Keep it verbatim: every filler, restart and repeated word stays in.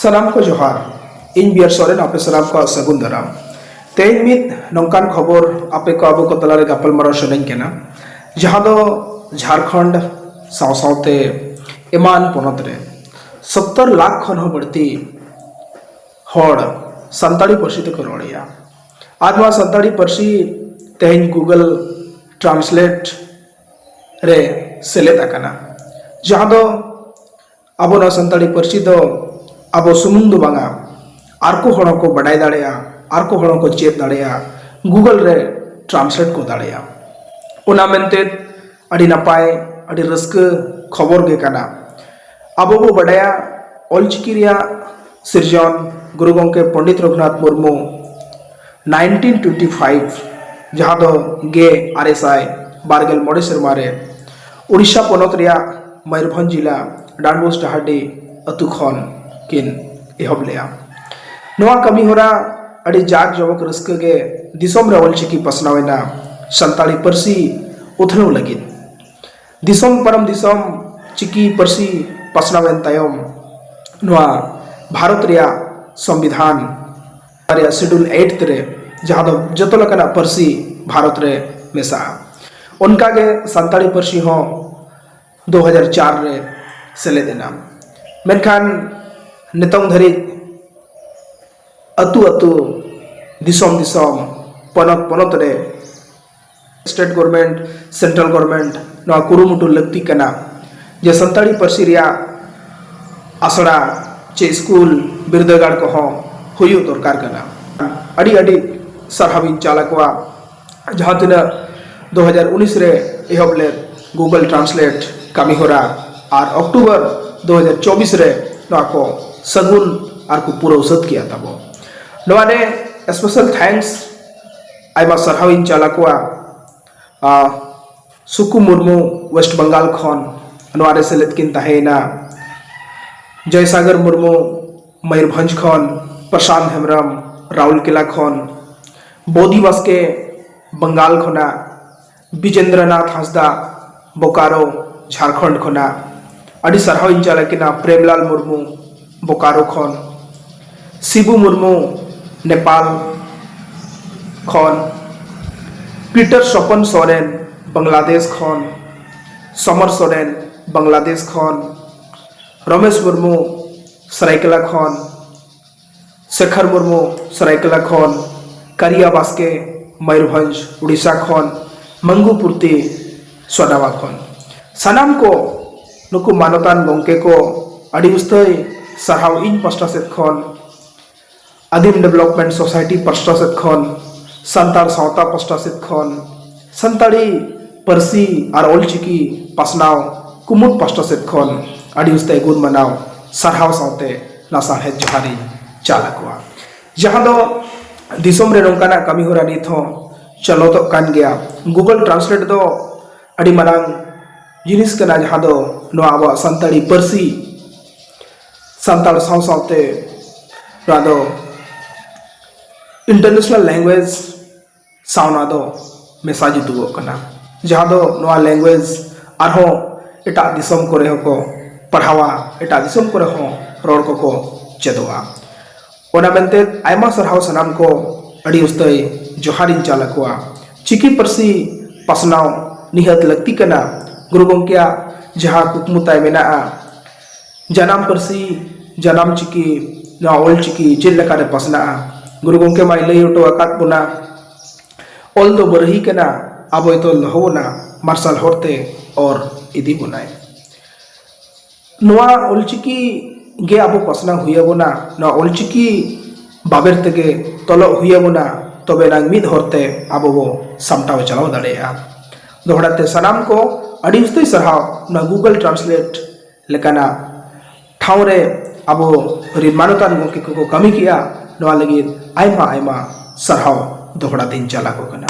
ᱥᱟᱱᱟᱢ ᱠᱚ ᱡᱚᱦᱟᱨ᱾ ᱤᱧ ᱵᱤᱭᱟᱨ ᱥᱚᱨᱮᱱ ᱟᱯᱮ ᱥᱟᱱᱟᱢ ᱠᱚᱣᱟᱜ ᱥᱟᱹᱜᱩᱱ ᱫᱟᱨᱟᱢ᱾ ᱛᱮᱦᱮᱧ ᱢᱤᱫ ᱱᱚᱝᱠᱟᱱ ᱠᱷᱚᱵᱚᱨ ᱟᱯᱮ ᱠᱚ ᱟᱵᱚ ᱠᱚ ᱛᱟᱞᱟᱨᱮ ᱜᱟᱯᱟᱞᱢᱟᱨᱟᱣ ᱥᱟᱱᱟᱧ ᱠᱟᱱᱟ, ᱡᱟᱦᱟᱸ ᱫᱚ ᱡᱷᱟᱲᱠᱷᱚᱸᱰ ᱥᱟᱶ ᱥᱟᱶᱛᱮ ᱮᱢᱟᱱ ᱯᱚᱱᱚᱛ ᱨᱮ ᱥᱚᱛᱛᱚᱨ ᱞᱟᱠᱷ ᱠᱷᱚᱱ ᱦᱚᱸ ᱵᱟᱹᱲᱛᱤ ᱦᱚᱲ ᱥᱟᱱᱛᱟᱲᱤ ᱯᱟᱹᱨᱥᱤ ᱛᱮᱠᱚ ᱨᱚᱲᱮᱫᱼᱟ᱾ ᱟᱨ ᱱᱚᱣᱟ ᱥᱟᱱᱛᱟᱲᱤ ᱯᱟᱹᱨᱥᱤ ᱛᱮᱦᱮᱧ Google Translate ᱨᱮ ᱥᱮᱞᱮᱫ ᱟᱠᱟᱱᱟ, ᱡᱟᱦᱟᱸ ᱫᱚ ᱟᱵᱚ ᱱᱚᱣᱟ ᱥᱟᱱᱛᱟᱲᱤ ᱯᱟᱹᱨᱥᱤ ᱫᱚ ᱟᱵᱚ ᱥᱩᱢᱩᱝ ᱫᱚ ᱵᱟᱝᱟ, ᱟᱨ ᱠᱚ ᱦᱚᱲ ᱦᱚᱸᱠᱚ ᱵᱟᱰᱟᱭ ᱫᱟᱲᱮᱭᱟᱜᱼᱟ, ᱟᱨ ᱠᱚ ᱦᱚᱲ ᱦᱚᱸᱠᱚ ᱪᱮᱫ ᱫᱟᱲᱮᱭᱟᱜᱼᱟ, Google ᱨᱮ translate ᱠᱚ ᱫᱟᱲᱮᱭᱟᱜᱼᱟ᱾ ᱚᱱᱟ ᱢᱮᱱᱛᱮ ᱟᱹᱰᱤ ᱱᱟᱯᱟᱭ, ᱟᱹᱰᱤ ᱨᱟᱹᱥᱠᱟᱹ ᱠᱷᱚᱵᱚᱨ ᱜᱮ ᱠᱟᱱᱟ᱾ ᱟᱵᱚ ᱵᱚ ᱵᱟᱰᱟᱭᱟ, ᱚᱞᱪᱤᱠᱤ ᱨᱮᱭᱟᱜ ᱥᱤᱨᱡᱚᱱ ᱜᱩᱨᱩ ᱜᱚᱢᱠᱮ Pandit Raghunath Murmu nineteen twenty five, ᱡᱟᱦᱟᱸ ᱫᱚ ᱜᱮ ᱟᱨᱮ ᱥᱟᱭ ᱵᱟᱨ ᱜᱮᱞ ᱢᱚᱬᱮ ᱥᱮᱨᱢᱟ ᱨᱮ ᱩᱲᱤᱥᱥᱟ ᱯᱚᱱᱚᱛ ᱨᱮᱭᱟᱜ ᱢᱚᱭᱩᱨᱵᱷᱚᱸᱡᱽ ᱡᱤᱞᱟ ᱰᱟᱱᱰᱵᱳᱥ ᱰᱟᱦᱟᱨᱰᱤ ᱟᱹᱛᱩ ᱠᱷᱚᱱ ᱠᱤᱱ ᱮᱦᱚᱵ ᱞᱮᱫᱼᱟ᱾ ᱱᱚᱣᱟ ᱠᱟᱹᱢᱤ ᱦᱚᱨᱟ ᱟᱹᱰᱤ ᱡᱟᱠ ᱡᱚᱢᱚᱠ ᱨᱟᱹᱥᱠᱟᱹ ᱜᱮ ᱫᱤᱥᱚᱢ ᱨᱮ ᱚᱞᱪᱤᱠᱤ ᱯᱟᱥᱱᱟᱣ ᱮᱱᱟ ᱥᱟᱱᱛᱟᱲᱤ ᱯᱟᱹᱨᱥᱤ ᱩᱛᱱᱟᱹᱣ ᱞᱟᱹᱜᱤᱫ᱾ ᱫᱤᱥᱚᱢ ᱯᱟᱨᱚᱢ ᱫᱤᱥᱚᱢ ᱪᱤᱠᱤ ᱯᱟᱹᱨᱥᱤ ᱯᱟᱥᱱᱟᱣ ᱮᱱ ᱛᱟᱭᱚᱢ, ᱱᱚᱣᱟ ᱵᱷᱟᱨᱚᱛ ᱨᱮᱭᱟᱜ ᱥᱚᱝᱵᱤᱫᱷᱟᱱ ᱨᱮᱭᱟᱜ Schedule eighth ᱨᱮ, ᱡᱟᱦᱟᱸ ᱫᱚ ᱡᱚᱛᱚ ᱞᱮᱠᱟᱱᱟᱜ ᱯᱟᱹᱨᱥᱤ ᱵᱷᱟᱨᱚᱛ ᱨᱮ ᱢᱮᱥᱟᱜᱼᱟ, ᱚᱱᱠᱟᱜᱮ ᱥᱟᱱᱛᱟᱲᱤ ᱯᱟᱹᱨᱥᱤ ᱦᱚᱸ ᱫᱩ ᱦᱟᱡᱟᱨ ᱪᱟᱨ ᱨᱮ ᱥᱮᱞᱮᱫ ᱮᱱᱟ᱾ ᱢᱮᱱᱠᱷᱟᱱ ᱱᱤᱛᱚᱝ ᱫᱷᱟᱹᱨᱤᱡ ᱟᱹᱛᱩ ᱟᱹᱛᱩ, ᱫᱤᱥᱚᱢ ᱫᱤᱥᱚᱢ, ᱯᱚᱱᱚᱛ ᱯᱚᱱᱚᱛ ᱨᱮ state government, central government ᱱᱚᱣᱟ ᱠᱩᱨᱩᱢᱩᱴᱩ ᱞᱟᱹᱠᱛᱤ ᱠᱟᱱᱟ ᱡᱮ ᱥᱟᱱᱛᱟᱲᱤ ᱯᱟᱹᱨᱥᱤ ᱨᱮᱭᱟᱜ ᱟᱥᱲᱟ ᱪᱮ ᱥᱠᱩᱞ, ᱵᱤᱨᱫᱟᱹᱜᱟᱲ ᱠᱚᱦᱚᱸ ᱦᱩᱭᱩᱜ ᱫᱚᱨᱠᱟᱨ ᱠᱟᱱᱟ᱾ ᱟᱹᱰᱤ ᱟᱹᱰᱤ ᱥᱟᱨᱦᱟᱣᱤᱧ ᱪᱟᱞ ᱟᱠᱚᱣᱟ, ᱡᱟᱦᱟᱸ ᱛᱤᱱᱟᱹᱜ ᱫᱩ ᱦᱟᱡᱟᱨ ᱩᱱᱤᱥ ᱨᱮ ᱮᱦᱚᱵ ᱞᱮᱫ Google Translate ᱠᱟᱹᱢᱤ ᱦᱚᱨᱟ ᱟᱨ ᱚᱠᱴᱳᱵᱚᱨ ᱫᱩ ᱦᱟᱡᱟᱨ ᱪᱚᱵᱵᱤᱥ ᱨᱮ ᱱᱚᱣᱟ ᱠᱚ ᱥᱟᱹᱜᱩᱱ ᱟᱨ ᱠᱚ ᱯᱩᱨᱟᱹᱣ ᱥᱟᱹᱛ ᱠᱮᱜᱼᱟ ᱛᱟᱵᱚ᱾ ᱱᱚᱣᱟ ᱨᱮ special thanks, ᱟᱭᱢᱟ ᱥᱟᱨᱦᱟᱣᱤᱧ ᱪᱟᱞ ᱟᱠᱚᱣᱟ᱾ ᱟᱨ ᱥᱩᱠᱩ ᱢᱩᱨᱢᱩ, ᱳᱭᱮᱥᱴ ᱵᱟᱝᱜᱟᱞ ᱠᱷᱚᱱ ᱱᱚᱣᱟ ᱨᱮ ᱥᱮᱞᱮᱫ ᱠᱤᱱ ᱛᱟᱦᱮᱸᱭᱮᱱᱟ᱾ ᱡᱚᱭᱥᱟᱜᱚᱨ ᱢᱩᱨᱢᱩ, ᱢᱚᱭᱩᱨᱵᱷᱚᱸᱡᱽ ᱠᱷᱚᱱ᱾ ᱯᱨᱚᱥᱟᱱᱛ ᱦᱮᱢᱵᱨᱚᱢ, ᱨᱟᱩᱨᱠᱮᱞᱟ ᱠᱷᱚᱱ᱾ ᱵᱳᱫᱤ ᱵᱟᱥᱠᱮ, ᱵᱟᱝᱜᱟᱞ ᱠᱷᱚᱱᱟᱜ᱾ ᱵᱤᱡᱮᱱᱫᱨᱚᱱᱟᱛᱷ ᱦᱟᱸᱥᱫᱟ, ᱵᱳᱠᱟᱨᱳ, ᱡᱷᱟᱲᱠᱷᱚᱸᱰ ᱠᱷᱚᱱᱟᱜ᱾ ᱟᱹᱰᱤ ᱥᱟᱨᱦᱟᱣ ᱤᱧ ᱪᱟᱞ ᱟᱹᱠᱤᱱᱟ᱾ ᱯᱨᱮᱢᱞᱟᱞ ᱢᱩᱨᱢᱩ, ᱵᱳᱠᱟᱨᱳ ᱠᱷᱚᱱ, ᱥᱤᱵᱩ ᱢᱩᱨᱢᱩ, ᱱᱮᱯᱟᱞ ᱠᱷᱚᱱ, ᱯᱤᱴᱟᱨ ᱥᱚᱯᱚᱱ ᱥᱚᱨᱮᱱ, ᱵᱟᱝᱞᱟᱫᱮᱥ ᱠᱷᱚᱱ, ᱥᱚᱢᱚᱨ ᱥᱚᱨᱮᱱ, ᱵᱟᱝᱞᱟᱫᱮᱥ ᱠᱷᱚᱱ, ᱨᱚᱢᱮᱥ ᱢᱩᱨᱢᱩ, ᱥᱟᱹᱨᱟᱹᱭᱠᱮᱞᱟ ᱠᱷᱚᱱ, ᱥᱮᱠᱷᱚᱨ ᱢᱩᱨᱢᱩ, ᱥᱟᱹᱨᱟᱹᱭᱠᱮᱞᱟ ᱠᱷᱚᱱ, ᱠᱟᱨᱤᱭᱟ ᱵᱟᱥᱠᱮ, ᱢᱚᱭᱩᱨᱵᱷᱚᱸᱡᱽ, ᱩᱲᱤᱥᱥᱟ ᱠᱷᱚᱱ, ᱢᱟᱝᱜᱩ ᱯᱩᱨᱛᱤ, ᱥᱚᱰᱟᱣᱟ ᱠᱷᱚᱱ᱾ ᱥᱟᱱᱟᱢ ᱠᱚ ᱱᱩᱠᱩ ᱢᱟᱱᱚᱛᱟᱱ ᱜᱚᱢᱠᱮ ᱠᱚ ᱟᱹᱰᱤ ᱩᱥᱛᱟᱹᱭ ᱥᱟᱨᱦᱟᱣ ᱤᱧ ᱯᱟᱥᱴᱟ ᱥᱮᱫ ᱠᱷᱚᱱ, ᱟᱹᱫᱤᱢ ᱰᱮᱵᱷᱞᱚᱯᱢᱮᱱᱴ ᱥᱳᱥᱟᱭᱴᱤ ᱯᱟᱥᱴᱟ ᱥᱮᱫ ᱠᱷᱚᱱ, ᱥᱟᱱᱛᱟᱲ ᱥᱟᱶᱛᱟ ᱯᱟᱥᱴᱟ ᱥᱮᱫ ᱠᱷᱚᱱ, ᱥᱟᱱᱛᱟᱲᱤ ᱯᱟᱹᱨᱥᱤ ᱟᱨ ᱚᱞᱪᱤᱠᱤ ᱯᱟᱥᱱᱟᱣ ᱠᱩᱢᱩᱴ ᱯᱟᱥᱴᱟ ᱥᱮᱫ ᱠᱷᱚᱱ ᱟᱹᱰᱤ ᱩᱥᱛᱟᱹᱭ ᱜᱩᱱ ᱢᱟᱱᱟᱣ ᱥᱟᱨᱦᱟᱣ ᱥᱟᱶᱛᱮ ᱞᱟᱥᱟᱲᱦᱮᱫ ᱡᱚᱦᱟᱨᱤᱧ ᱪᱟᱞ ᱟᱠᱚᱣᱟ᱾ ᱡᱟᱦᱟᱸ ᱫᱚ ᱫᱤᱥᱚᱢ ᱨᱮ ᱱᱚᱝᱠᱟᱱᱟᱜ ᱠᱟᱹᱢᱤ ᱦᱚᱨᱟ ᱱᱤᱛ ᱦᱚᱸ ᱪᱚᱞᱚᱛᱚᱜ ᱠᱟᱱ ᱜᱮᱭᱟ᱾ ᱜᱩᱜᱚᱞ ᱴᱨᱟᱱᱥᱞᱮᱴ ᱫᱚ ᱟᱹᱰᱤ ᱢᱟᱨᱟᱝ ᱡᱤᱱᱤᱥ ᱠᱟᱱᱟ, ᱡᱟᱦᱟᱸ ᱫᱚ ᱱᱚᱣᱟ ᱟᱵᱚᱣᱟᱜ ᱥᱟᱱᱛᱟᱲᱤ ᱯᱟᱹᱨᱥᱤ ᱥᱟᱱᱛᱟᱲ ᱥᱟᱶ ᱥᱟᱶᱛᱮ ᱱᱚᱣᱟ ᱫᱚ ᱤᱱᱴᱟᱨᱱᱮᱥᱱᱟᱞ ᱞᱮᱝᱜᱩᱭᱮᱡᱽ ᱥᱟᱶ ᱱᱚᱣᱟ ᱫᱚ ᱢᱮᱥᱟ ᱡᱩᱛᱩᱜᱚᱜ ᱠᱟᱱᱟ, ᱡᱟᱦᱟᱸ ᱫᱚ ᱱᱚᱣᱟ ᱞᱮᱝᱜᱩᱭᱮᱡᱽ ᱟᱨᱦᱚᱸ ᱮᱴᱟᱜ ᱫᱤᱥᱚᱢ ᱠᱚᱨᱮ ᱦᱚᱸᱠᱚ ᱯᱟᱲᱦᱟᱣᱟ, ᱮᱴᱟᱜ ᱫᱤᱥᱚᱢ ᱠᱚᱨᱮ ᱦᱚᱸ ᱨᱚᱲ ᱠᱚᱠᱚ ᱪᱮᱫᱚᱜᱼᱟ᱾ ᱚᱱᱟ ᱢᱮᱱᱛᱮ ᱟᱭᱢᱟ ᱥᱟᱨᱦᱟᱣ ᱥᱟᱱᱟᱢ ᱠᱚ ᱟᱹᱰᱤ ᱩᱥᱛᱟᱹᱭ ᱡᱚᱦᱟᱨᱤᱧ ᱪᱟᱞ ᱟᱠᱚᱣᱟ᱾ ᱪᱤᱠᱤ ᱯᱟᱹᱨᱥᱤ ᱯᱟᱥᱱᱟᱣ ᱱᱤᱦᱟᱹᱛ ᱞᱟᱹᱠᱛᱤ ᱠᱟᱱᱟ᱾ ᱜᱩᱨᱩ ᱜᱚᱢᱠᱮᱭᱟᱜ ᱡᱟᱦᱟᱸ ᱠᱩᱠᱢᱩ ᱛᱟᱭ ᱢᱮᱱᱟᱜᱼᱟ, ᱡᱟᱱᱟᱢ ᱯᱟᱹᱨᱥᱤ, ᱡᱟᱱᱟᱢ ᱪᱤᱠᱤ, ᱱᱚᱣᱟ ᱚᱞ ᱪᱤᱠᱤ ᱪᱮᱫ ᱞᱮᱠᱟᱨᱮ ᱯᱟᱥᱱᱟᱜᱼᱟ? ᱜᱩᱨᱩ ᱜᱚᱢᱠᱮ ᱢᱟᱭ ᱞᱟᱹᱭ ᱦᱚᱴᱚ ᱟᱠᱟᱫ ᱵᱚᱱᱟ, ᱚᱞ ᱫᱚ ᱵᱟᱹᱨᱦᱤ ᱠᱟᱱᱟ, ᱟᱵᱚᱭ ᱛᱚᱞ ᱫᱚᱦᱚ ᱵᱚᱱᱟ, ᱢᱟᱨᱥᱟᱞ ᱦᱚᱨᱛᱮ ᱚᱨ ᱤᱫᱤ ᱵᱚᱱᱟᱭ᱾ ᱱᱚᱣᱟ ᱚᱞᱪᱤᱠᱤ ᱜᱮ ᱟᱵᱚ ᱯᱟᱥᱱᱟᱣ ᱦᱩᱭ ᱟᱵᱚᱱᱟ, ᱱᱚᱣᱟ ᱚᱞᱪᱤᱠᱤ ᱵᱟᱵᱮᱨ ᱛᱮᱜᱮ ᱛᱚᱞᱚᱜ ᱦᱩᱭ ᱟᱵᱚᱱᱟ, ᱛᱚᱵᱮ ᱱᱟᱝ ᱢᱤᱫ ᱦᱚᱨᱛᱮ ᱟᱵᱚ ᱵᱚ ᱥᱟᱢᱴᱟᱣ ᱪᱟᱞᱟᱣ ᱫᱟᱲᱮᱭᱟᱜᱼᱟ᱾ ᱫᱚᱦᱲᱟ ᱛᱮ ᱥᱟᱱᱟᱢ ᱠᱚ ᱟᱹᱰᱤ ᱩᱥᱛᱟᱹᱭ ᱥᱟᱨᱦᱟᱣ ᱱᱚᱣᱟ ᱜᱩᱜᱚᱞ ᱴᱨᱟᱱᱥᱞᱮᱴ ᱞᱮᱠᱟᱱᱟᱜ ᱴᱷᱟᱶ ᱨᱮ ᱟᱵᱚ ᱨᱤᱱ ᱢᱟᱱᱚᱛᱟᱱ ᱜᱚᱢᱠᱮ ᱠᱚᱠᱚ ᱠᱟᱹᱢᱤ ᱠᱮᱜᱼᱟ᱾ ᱱᱚᱣᱟ ᱞᱟᱹᱜᱤᱫ ᱟᱭᱢᱟ ᱟᱭᱢᱟ ᱥᱟᱨᱦᱟᱣ ᱫᱚᱦᱲᱟ ᱛᱤᱧ ᱪᱟᱞ ᱟᱠᱚ ᱠᱟᱱᱟ᱾